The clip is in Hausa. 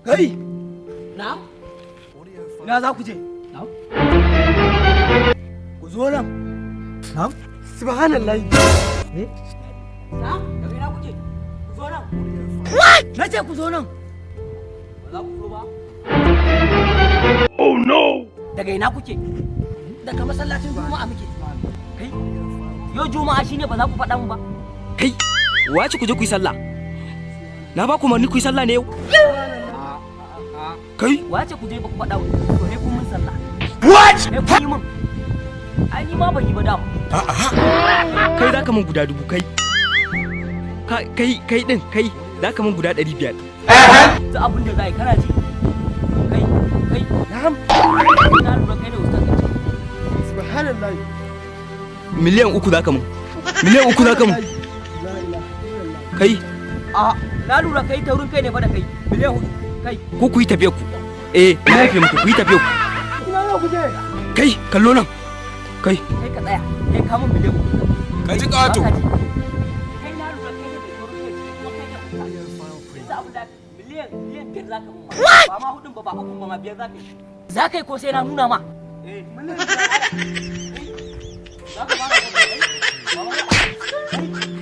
Kai, Na'am. ina za ku je? Na'am. Ku zo nan. Na'am. Subhanallah. Eh? Na'am, daga ina kuke? Ku zo nan. Na ce ku zo nan. Ba za ku zo ba. Oh no! Daga ina kuke? Daga masallacin Juma'a muke. Kai, yau Juma'a shine ba za ku faɗa mu ba. Kai, wace ku je ku yi sallah? Na ba ku umarni ku yi sallah ne yau? Kai, Wace ku je ba ku faɗa mu? To sai kun mun sallah. What? Sai kun yi mun. Ai ni ma ban yi ba dama. Kai za ka mun guda 1000 kai. Kai kai din kai za ka mun guda 500. Duk abin da za a yi kana ji. Kai, kai. Na'am. Na lura kai ne ustaz ɗin ciki. Subhanallah. Miliyan 3 za ka mun. Miliyan 3 za ka mun. La ilaha illallah. Kai, A na lura kai taurin kai ne fa da kai. Miliyan 4. Kai. ko ku yi tafiyar ku. Eh, na yafe muku, ku yi tafiyar ku. Ina za ku je? Kai, kallo nan. Kai, Kai ka tsaya. Kai ka mun miliyan 3. Ka ji ƙato. Baka ji. Kai na lura kai ne mai taurin kai ciki kuma kai ne ustaz. Yanzu abin da miliyan 5 za ka mun ma. Ba ma hudun ba, ba ukun ba ma, biyar za ka yi. Za ka yi ko sai na nuna ma? Eh. Za ka ba ka kai. Ba ma.